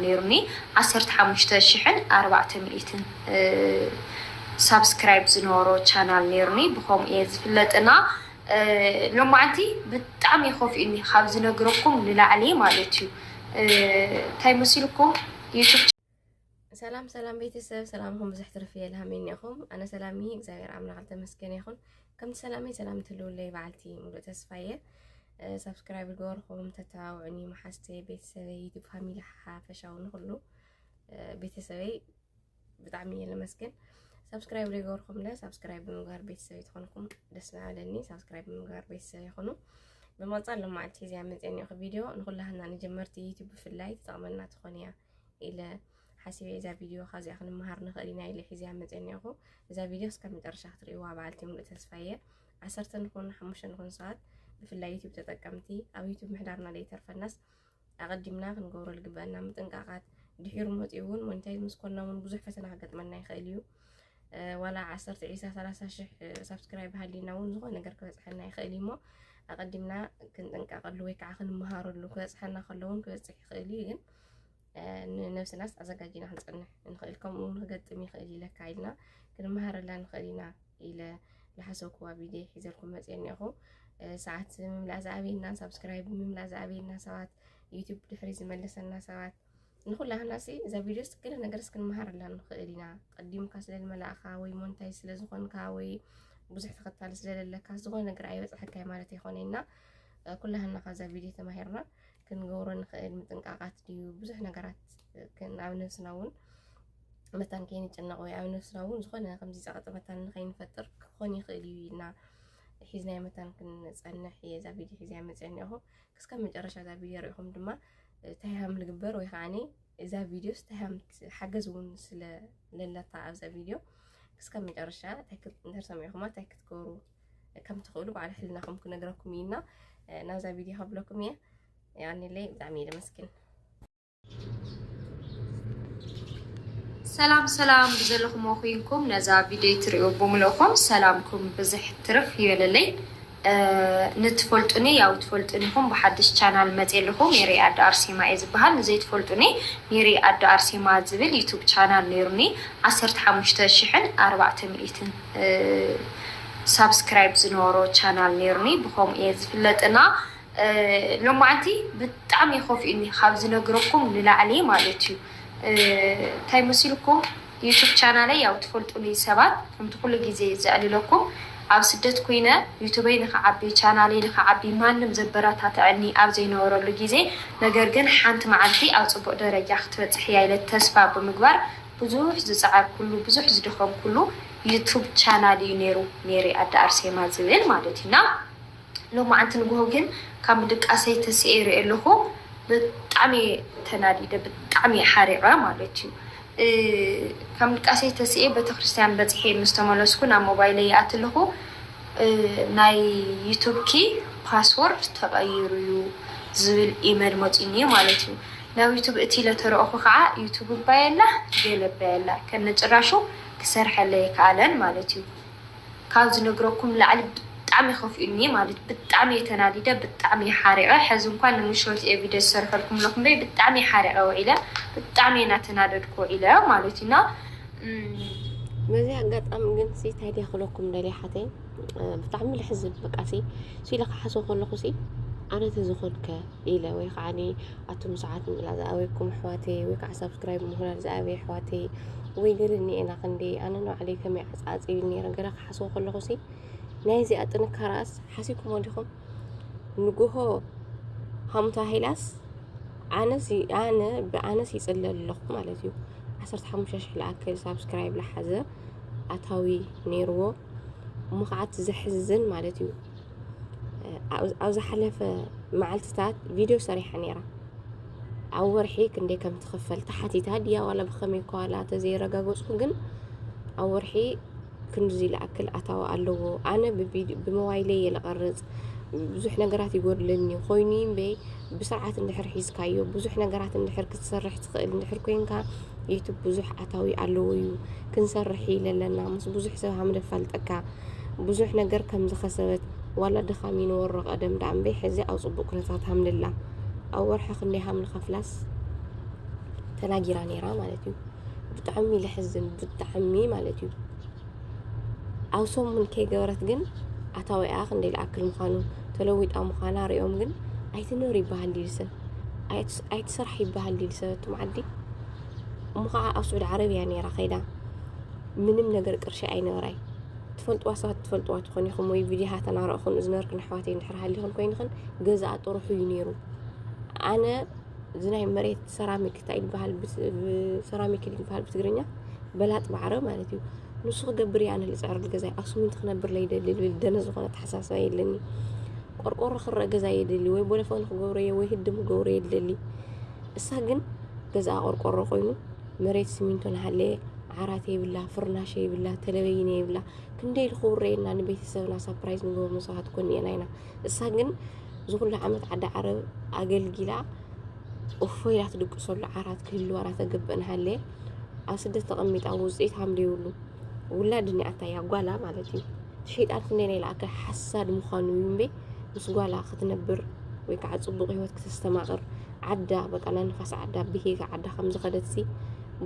ነይሩኒ። ዓሰርተ ሓሙሽተ ሽሕን ኣርባዕተ ሚእትን ሳብስክራይብ ዝነበሮ ቻናል ነይሩኒ። ብኸምኡ እየ ዝፍለጥና። ሎማዓንቲ ብጣዕሚ ከፊኡኒ ካብ ዝነግረኩም ንላዕሊ ማለት እዩ። እንታይ መሲልኩም? ዩቱብ ሰላም ሰላም ቤተሰብ፣ ሰላምኩም ብዙሕ ትርፍ የልሃመኒ ኢኹም። ኣነ ሰላም እየ፣ እግዚኣብሔር ኣምላኽ ዝተመስገነ ይኹን። ከምቲ ሰላመይ ሰላም ትህልውለይ በዓልቲ ሙሉእ ተስፋ እየ። ሳብስክራይብ ዝገበርኩም ተተባብዑኒ፣ መሓዝተይ፣ ቤተሰበይ፣ ዩቱብ ፋሚሊ ሓፈሻዊ ንኩሉ ቤተሰበይ ብጣዕሚ እየ ለመስግን። ሳብስክራይብ ዘይገበርኩም ለ ሳብስክራይብ ብምግባር ቤተሰብ ትኾንኩም ደስ ምበለኒ። ሳብስክራይብ ብምግባር ቤተሰብ ይኹኑ። ብምቕፃል ሎማዓልቲ እዚኣ መፅአ እኒኦኹ ቪድዮ ንኩላህና ንጀመርቲ ዩቱብ ብፍላይ ትጠቕመና ትኾን እያ ኢለ ሓሲበ። እዛ ቪድዮ ካብዚኣ ክንመሃር ንኽእል ኢና ኢለ ሒዝያ መፅአ እኒኦኹ። እዛ ቪድዮ እስካብ መጨረሻ ክትርእይዋ በዓልቲ ሙሉእ ተስፋ እየ። ዓሰርተ ንኹን ሓሙሽተ ንኹን ሰባት ብፍላይ ዩቱብ ተጠቀምቲ ኣብ ዩቱብ ምሕዳርና ዘይተርፈናስ ኣቐዲምና ክንገብሮ ዝግበአና ምጥንቃቓት፣ ድሒሩ መፂኡ እውን ሞኒታይዝ ምስ ኮንና እውን ብዙሕ ፈተና ክገጥመና ይኽእል እዩ። ዋላ ዓሰርተ፣ ዒስራ፣ ሰላሳ ሽሕ ሳብስክራይብ ሃሊና እውን ዝኾነ ነገር ክበፅሐና ይኽእል እዩ። እሞ ኣቐዲምና ክንጥንቀቐሉ ወይ ከዓ ክንመሃረሉ፣ ክበፅሐና ከሎ እውን ክበፅሕ ይኽእል እዩ። ግን ንነብስናስ ኣዘጋጂና ክንፀንሕ ንኽእል፣ ከምኡ እውን ክገጥም ይኽእል ኢለካ ኢልና ክንመሃረላ ንኽእል ኢና ኢለ ዝሓሰብኩዋ ቪድዮ ሒዘልኩም መፅአ እኒኦኹ። ሰዓት ምምላእ ዝኣበየና፣ ሳብስክራይብ ምምላእ ዝኣበየና ሰባት፣ ዩቱብ ድሕሪ ዝመለሰና ሰባት፣ ንኩላህና ሲ እዛ ቪድዮስ ገለ ነገርስ ክንመሃረላ ንኽእል ኢና። ቀዲምካ ስለ ዝመላእካ ወይ ሞንታይ ስለ ዝኾንካ ወይ ብዙሕ ተኸታሊ ስለ ዘለካ ዝኾነ ነገር ኣይበፅሐካይ ማለት ኣይኮነና። ኩላህና ካብዛ ቪድዮ ተማሂርና ክንገብሮ ንኽእል ምጥንቃቓት ድዩ፣ ብዙሕ ነገራት ኣብ ነብስና እውን መታን ከይንጨነቕ ወይ ኣብ ነብስና እውን ዝኾነ ከምዚ ፀቕጢ መታን ንኸይንፈጥር ክኾን ይኽእል እዩ ኢልና ሒዝናዮ መታን ክንፀንሕ እየ እዛ ቪድዮ ሒዘያ መፅአ እኒኦኹ። ክስካብ መጨረሻ እዛ ቪድዮ ሪኢኹም ድማ እንታይ ሃም ልግበር ወይ ከዓ እዛ ቪድዮስ እንታይ ሃም ሓገዝ እውን ስለ ለላታ ኣብዛ ቪድዮ ክስካብ መጨረሻ እንታይ ክት- እንድሕር ሰሚዕኹማ እንታይ ክትገብሩ ከም ትኽእሉ ባዕሉ ሕልናኹም ክነግረኩም እዩ እና ናብዛ ቪድዮ ከብለኩም እየ። ያኔለይ ብጣዕሚ እየ ደመስግን። ሰላም ሰላም፣ ብዘለኹሞ ኩንኩም ነዛ ቪድዮ ትሪኡ ብምልእኹም ሰላምኩም ብዝሕ ትርፍ ይበለለይ። ንትፈልጡኒ ያው ትፈልጡኒ ኢኹም። ብሓድሽ ቻናል መፅየ ኣለኹ። ሜሪ ኣደ ኣርሴማ እየ ዝበሃል። ንዘይትፈልጡኒ ሜሪ ኣደ ኣርሴማ ዝብል ዩቱብ ቻናል ነይሩኒ። ዓሰርተ ሓሙሽተ ሽሕን ኣርባዕተ ሚእትን ሳብስክራይብ ዝነበሮ ቻናል ነይሩኒ። ብኸምኡ እየ ዝፍለጥና። ሎማዓንቲ ብጣዕሚ ከፊኡኒ ካብ ዝነግረኩም ንላዕሊ ማለት እዩ። እንታይ መሲልኩም? ዩቱብ ቻናለይ ያው ትፈልጡኒ ሰባት፣ ከምቲ ኩሉ ግዜ ዘዕልለኩም ኣብ ስደት ኮይነ ዩቱበይ ንክዓቢ፣ ቻናለይ ንክዓቢ ማንም ዘበረታትዐኒ ኣብ ዘይነበረሉ ግዜ፣ ነገር ግን ሓንቲ መዓልቲ ኣብ ፅቡቅ ደረጃ ክትበፅሕ እያ ኢለ ተስፋ ብምግባር ብዙሕ ዝፀዓርኩሉ ብዙሕ ዝደኸምኩሉ ዩቱብ ቻናል እዩ ነይሩ፣ ሜሪ ኣደ ኣርሴማ ዝብል ማለት እዩና። ሎማዓንቲ ንግሆ ግን ካብ ምድቃሰይ ተሲኤ ይርኢ ኣለኹ። ብጣዕሚ ተናዲደ፣ ብጣዕሚ ሓሪቐ ማለት እዩ። ካብ ምድቃሰይ ተሲኤ ቤተክርስትያን በፂሐ ምስ ተመለስኩ ናብ ሞባይለይ ይኣቲ ኣለኹ። ናይ ዩቱብኪ ፓስወርድ ተቐይሩ እዩ ዝብል ኢመል መፂኒ ማለት እዩ። ናብ ዩቱብ እቲ ኢለ ተረእኹ ከዓ ዩቱብ እባ የላ ገለ እባ የላ ከነጭራሹ ክሰርሐለይ ይከኣለን ማለት እዩ። ካብ ዝነግረኩም ላዕሊ ብጣዕሚ ከፊኡኒ ማለት ብጣዕሚ እየ ተናዲደ፣ ብጣዕሚ እየ ሓሪቐ። ሕዚ እንኳን ንምሸት እየ ቪድዮ ዝሰርሐልኩም ኣለኹ እምበይ ብጣዕሚ እየ ሓሪቐ ውዒለ፣ ብጣዕሚ እየ እናተናደድኩ ውዒለ ማለት እዩና። እም፣ በዚ ኣጋጣሚ ግን ሲ እንታይ ድየ ክብለኩም ደልየ ሓተይ፣ እ፣ ብጣዕሚ ልሕዝን በቃ ሲ፣ ሲ ኢለ ክሓስቦ ከለኹ ሲ ኣነ ተዝኾንከ ኢለ ወይ ከዓ ኣቱም ሰዓት ምምላእ ዝኣበይኩም ኣሕዋተይ ወይ ከዓ ሳብስክራይብ ምሁራን ዝኣበይ ኣሕዋተይ ወይ ገለ እኒኤና ክንዲ ኣነ ንባዕለይ ከመይ ዓፃፂ ነይረ ገለ ክሓስቦ ከለኹ ሲ ናይ እዚኣ ጥንካረኣስ ሓሲብኩሞ ዲኹም? ንጉሆ ሃሙታ ሄላስ ኣነስ ኣነ ብኣነስ ይፅለል ኣለኹ ማለት እዩ። ዓሰርተ ሓሙሽተ ሽሕ ዝኣክል ሳብስክራይብ ዝሓዘ ኣታዊ ነይርዎ። እሞ ከዓ እቲ ዘሕዝን ማለት እዩ፣ ኣብ ኣብ ዝሓለፈ መዓልትታት ቪድዮ ሰሪሓ ነይራ። ኣብ ወርሒ ክንደይ ከም ትኽፈል ተሓቲታ ድያ ዋላ ብኸመይ እኳ ዋላ ተዘይረጋገፅኩ፣ ግን ኣብ ወርሒ ክንድዚ ዝኣክል ኣታዊ ኣለዎ። ኣነ ብቪድ- ብሞባይለይ እየ ዝቐርፅ፣ ብዙሕ ነገራት ይጎድለኒ ኮይኑ እምበይ ብስርዓት እንድሕር ሒዝካዮ ብዙሕ ነገራት እንድሕር ክትሰርሕ ትኽእል እንድሕር ኮይንካ ዩቱብ ብዙሕ ኣታዊ ኣለዎ እዩ። ክንሰርሕ ኢለ ኣለና ምስ ብዙሕ ሰብ ሃም ደፋልጠካ ብዙሕ ነገር ከም ዝኸሰበት ዋላ ድኻም ይነበሮ ቀደም ደኣ እምበይ ሕዚ ኣብ ፅቡቅ ኩነታት ሃም ንላ ኣብ ወርሒ ክንደይ ሃም ንኸፍላስ ተናጊራ ነይራ ማለት እዩ። ብጣዕሚ ለሕዝን፣ ብጣዕሚ ማለት እዩ። ኣብ ሰሙን ከይገበረት ግን ኣታዊኣ ክንደይ ልኣክል ምዃኑ፣ ተለዊጣ ምዃና ሪኦም ግን ኣይትንበር ይበሃል ድዩ ሰብ? ኣይትስ-፣ ኣይትስራሕ ይበሃል ድዩ ሰብ? ኣቱም ዓዲ እሞ ከዓ ኣብ ስዑድ ዓረብ እያ ነይራ ከይዳ። ምንም ነገር ቅርሺ ኣይነበራይ። ትፈልጥዋ ሰባት ትፈልጥዋ ትኾን ኢኹም ወይ ቪድዮሃ ተናረእኹን ዝነበርክን ኣሕዋተይ እንድሕር ሃሊኹን ኮይንኽን ገዛኣ ጥርሑ እዩ ነይሩ። ኣነ እዚ ናይ መሬት ሰራሚክ እንታይ ይበሃል ብስ-፣ ብ-፣ ሰራሚክ ይበሃል ብትግርኛ በላጥ ባዕረ ማለት እዩ። ንሱ ክገብር እያ ኣነ ልፅዕር ገዛይ ኣብ ስሚንቶ ክነብር ለይደሊ ልብል ደነ ዝኾነ ተሓሳስባ የለኒ። ቆርቆሮ ክረአ ገዛ የደሊ ወይ ቦለፎን ክገብሮ እየ ወይ ህድም ክገብሮ የደሊ። እሳ ግን ገዛኣ ቆርቆሮ ኮይኑ መሬት ስሚንቶ ናሃለየ ዓራት የብላ፣ ፍርናሽ የብላ፣ ተለበይን የብላ። ክንደይ ኢሉ ክውረየና ንቤተሰብና ሳፕራይዝ ንገብሮ ሰባት ኮን እየና ኢና። እሳ ግን እዚ ኩሉ ዓመት ዓዲ ዓረብ ኣገልጊላ እፎ ኢላ ትድቅሰሉ ዓራት ክህልዋ ናተገብአ ናሃለየ ኣብ ስደት ተቐሚጣ ውፅኢት ሃም ዘይብሉ ውላድ እኒኣታ እያ ጓላ ማለት እዩ። እቲ ሸይጣን ክንደይ ናይ ለኣከ ሓሳድ ምዃኑ እዩ እምበይ ምስ ጓላ ክትነብር ወይ ከዓ ፅቡቕ ህይወት ክተስተማቕር ዓዳ በቃ ናይ ንፋስ ዓዳ ብሂጋ ዓዳ ከም ዝኸደትሲ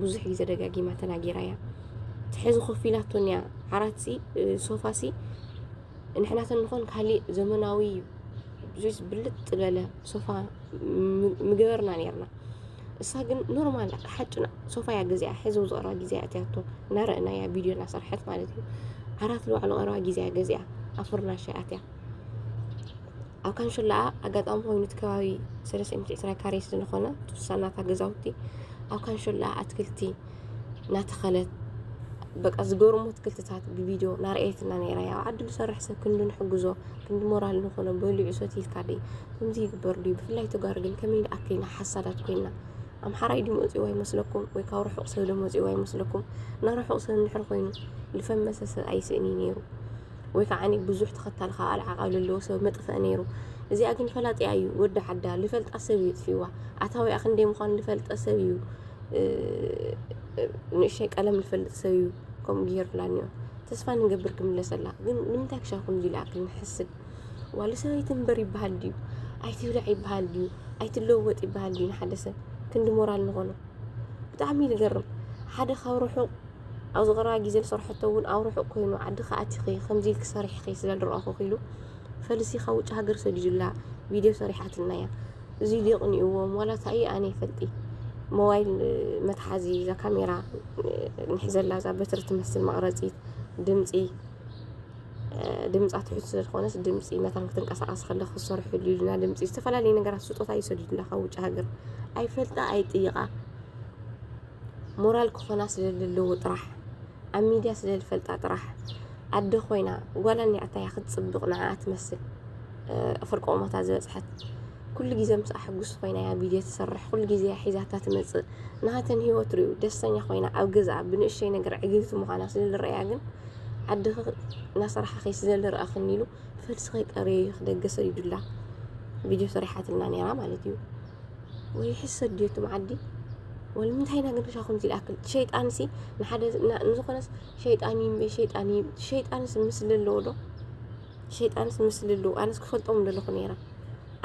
ብዙሕ ግዜ ደጋጊማ ተናጊራ እያ። እቲ ሕዚ ኮፍ ኢላቶን እያ ዓራትሲ እ፣ ሶፋሲ ንሕናተን ንኾን ካሊእ ዘመናዊ ዙስ ብልጥ ዝበለ ሶፋ ም-፣ ምገበርና ነይርና። እሳ ግን ኖርማል ሓጭና ሶፋ እያ ገዚኣ። ሕዚ ኣብዚ ቀረባ ግዜ እያ ኣትያቶ እናረእናያ ቪድዮ እናሰርሐት ማለት እዩ። ዓራት ልባዕሉ ቀረባ ግዜ እያ ገዚኣ ኣብ ፍርናሽ እያ ኣትያ። ኣብ ካንሾላኣ ኣጋጣሚ ኮይኑ እቲ ከባቢ ሰለስተ ሚእቲ ዕስራ ካሬ ስለዝኾነ ትውሳናታ ገዛውቲ ኣብ ካንሾላኣ ኣትክልቲ እናተኸለት በቃ ዝገርሙ ኣትክልትታት ብቪድዮ ናርኣየትና ነይራ እያ። ኣብ ዓዲ ዝሰርሕ ሰብ ክንዲ ንሕግዞ ክንዲ ሞራል ንኾኖ በሊዑ ሰትዩ ኢልካ ደይ ከምዚ ይግበር ድዩ? ብፍላይ ተጋሩ ግን ከመይ ኣክልና ሓሳዳት ኮይና ኣምሓራይ ድዩ መፂእዎ ኣይመስለኩም? ወይ ካብ ርሑቕ ሰብ ዶ መፂእዎ ኣይመስለኩም? ናብ ርሑቕ ሰብ እንድሕር ኮይኑ ዝፈመሰ ሰብ ኣይስእን እዩ ነይሩ። ወይ ከዓ ብዙሕ ተኸታሊ ከዓ ኣልዓቃብ ዘለዎ ሰብ መጥፍአ ነይሩ። እዚኣ ግን ፈላጢያ እዩ ወዲ ዓዳ ልፈልጣ ሰብ እዩ ጥፊዋ። ኣታዊኣ ክንደይ ምዃኑ ልፈልጠ ሰብ እዩ። እ፣ እ፣ ንእሸይ ቀለም ልፈልጥ ሰብ እዩ ከምኡ ገይሩላ እኒኦ። ተስፋ ንገብር ክምለሰላ። ግን ንምንታይ ክሻኩም ኢሉ ይኣክል ንሕስድ? ዋሉ ሰበይቲ እምበር ይበሃል ድዩ? ኣይትብላዕ ይበሃል ድዩ? ኣይትለወጥ ይበሃል ድዩ? ንሓደ ሰብ ክንዲ ሞራል ንኾኖ ብጣዕሚ እዩ ዝገርም። ሓደ ካብ ርሑቕ ኣብዚ ቀረባ ግዜ ዝሰርሐቶ እውን ኣብ ርሑቕ ኮይኑ ዓዲ ከኣቲኺ ከምዚ ኢልኪ ሰሪሕኺ ስለ ዝረኣኹ ኢሉ ፈልሲ ካብ ውጭ ሃገር ሰዲዱላ ቪድዮ ሰሪሓትልና እያ። እዚ ድዩ ቅንእዎም ዋላ እንታይ እዩ ኣነ ይፈልጢ። ሞባይል መትሓዚ እዛ ካሜራ ንሕዘላ እዛ በትሪ ትመስል መቕረፂት ድምፂ ድምፃ ትሑት ስለዝኾነስ ድምፂ መታን ክትንቀሳቐስ ከለክ ክሰርሕሉ ኢሉና ድምፂ ዝተፈላለዩ ነገራት ስጦታ ይሰድድላ ካብ ውጭ ሃገር ኣይፈልጣ ኣይጥይቓ ሞራል ክኾና ስለዘለዎ ጥራሕ ኣብ ሚድያ ስለዝፈልጣ ጥራሕ ኣደ ኮይና ጓል ኣኒኣታ እያ ክትፅብቕ ንዓኣ ትመስል ፍርቂ ቁመታ ዝበፅሐት ኩሉ ግዜ ምስኣ ሕጉስ ኮይና እያ ቪድዮ ትሰርሕ ኩሉ ግዜ እያ ሒዛታ ትመፅእ ናሃተን ህይወት ሪኡ ደስተኛ ኮይና ኣብ ገዝኣ ብንእሽተይ ነገር ዕግብቲ ምዃና ስለዝረኣያ ግን ዓድኺ እናሰራሕኺ ስለዝረኣኽኒ ኢሉ ፈልሲ ከይቀረየ እዩ ክደገ ሰዲዱላ ቪድዮ ሰሪሓትልና ነይራ ማለት እዩ ወይ ሕሰድ ድዮ እቱም ዓዲ ወል ምንታይ ኢና ግን ሻኹም ዝልኣክል ሸይጣንሲ ንሓደ ንዝኾነስ ሸይጣን እዩ እምበይ ሸይጣን እዩ ሸይጣንስ ምስሊ ኣለዎ ዶ ሸይጣንስ ምስሊ ኣለዎ ኣነስ ክፈልጦም ደለኹ ነይራ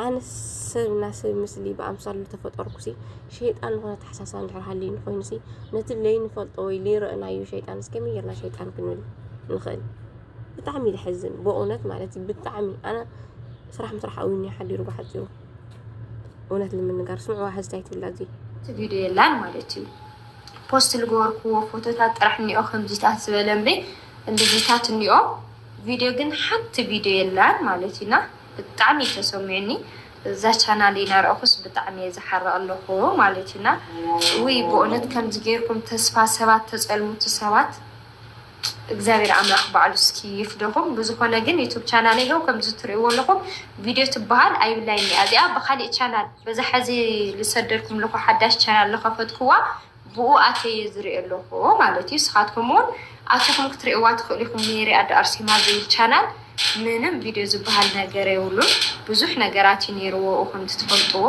ኣነስ ሰብ እና ሰብ ምስሊ ብኣምሳሉ ተፈጠርኩሲ ሸይጣን ዝኾነ ተሓሳሳ እንድሕር ሃልዩኒ ኮይኑሲ ነቲ ለይንፈልጦ ወይ ለይረእናዮ ሸይጣንስ ከመይ ጌርና ሸይጣን ክንብል ንኽእል ብጣዕሚ ይሕዝን ብእውነት ማለት እዩ ብጣዕሚ ኣነ ስራሕ ምስራሕ ኣውኒ ሓዲሩ ብሓፂሩ እውነት ንምንጋር ስምዕዋ ሕዝታይ ትብላ እዚ እቲ ቪድዮ የላን ማለት እዩ ፖስት ልገበርክዎ ፎቶታት ጥራሕ እኒኦ ከምዚታት ዝበለ እምበይ እንደዚታት እኒኦ ቪድዮ ግን ሓንቲ ቪድዮ የላን ማለት እዩና ብጣዕሚ ተሰሚዑኒ እዛ ቻናል እናረእኹስ ብጣዕሚ እየ ዝሓርቕ ኣለኹ ማለት እዩና ውይ ብእውነት ከምዚ ገይርኩም ተስፋ ሰባት ተፀልሙቲ ሰባት እግዚኣብሔር ኣምላኽ ባዕሉ እስኪ ይፍደኹም ብዝኾነ ግን ዩቱብ ቻናል ይኸው ከምዚ ትርእይዎ ኣለኹም ቪድዮ ትበሃል ኣይብላይኒ እዚኣ ብካሊእ ቻናል በዛ ሐዚ ልሰደድኩም ለኹ ሓዳሽ ቻናል ልኸፈትክዋ ብኡ ኣተየ ዝርኢ ኣለኹ ማለት እዩ ስኻትኩም እውን ኣትኹም ክትርእይዋ ትኽእሉ ኢኹም ሜሪ ኣደ ኣርሴማ ዝብል ቻናል ምንም ቪድዮ ዝበሃል ነገር የብሉን ብዙሕ ነገራት እዩ ነይርዎ እኹም ትፈልጥዎ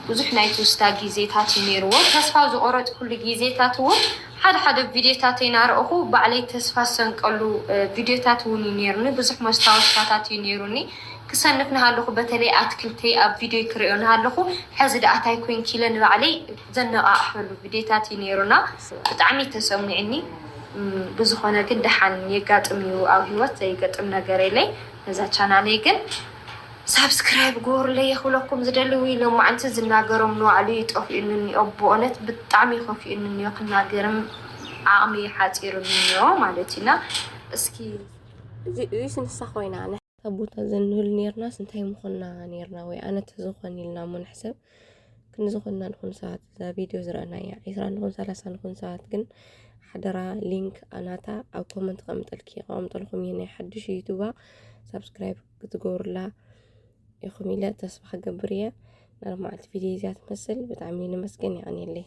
ብዙሕ ናይ ትውስታ ግዜታት እዩ ነይርዎ ተስፋ ዝቆረጥኩሉ ግዜታት እውን ሓደ ሓደ ቪድዮታተይ ናረእኹ ባዕለይ ተስፋ ዝሰንቀሉ ቪድዮታት እውን እዩ ነይሩኒ ብዙሕ መስታወሻታት እዩ ነይሩኒ ክሰንፍ ንሃለኹ፣ በተለይ ኣትክልተይ ኣብ ቪድዮ ክሪኦ ንሃለኹ፣ ሕዚ ደኣ ታይ ኮይንኪ ኢለ ንባዕለይ ዘነቓቕሐሉ ቪድዮታት እዩ ነይሩና። ብጣዕሚ ተሰሚዕኒ። ብዝኾነ ግን ደሓን የጋጥም እዩ ኣብ ህይወት፣ ዘይገጥም ነገር የለይ። ነዛ ቻናለይ ግን ሳብስክራይብ ግበሩለይ የኽብለኩም ዝደሊ። ወይ ሎማዓንቲ ዝናገሮም ንባዕሉ ይጠፍኡኒ እኒኦ፣ ብእውነት ብጣዕሚ ይኸፍኡኒ እኒኦ፣ ክናገርም ዓቕሚ ሓፂሩኒ እኒኦ ማለት እዩና። እስኪ እዚ ንሳ ኮይና ተቦታ ዘንህል ኔርናስ እንታይ ምኾንና ኔርና? ወይ ኣነ ተዝኾን ኢልና እሞ ንሕሰብ። ክንዝኾንና ንኹን ሰባት እዛ ቪድዮ ዝረኣናያ ዒስራ ንኹን ሰላሳ ንኹን ሰባት ግን ሓደራ ሊንክ ኣናታ ኣብ ኮመንት ከምጠልኪ ከቐምጠልኩም እየ። ናይ ሓድሽ ዩቱባ ሳብስክራይብ ክትገብሩላ ኢኹም ኢለ ተስፋ ክገብር እየ። ናርማዓልቲ ቪድዮ እዚኣ ትመስል። ብጣዕሚ ነመስገን። ይቐንየለይ።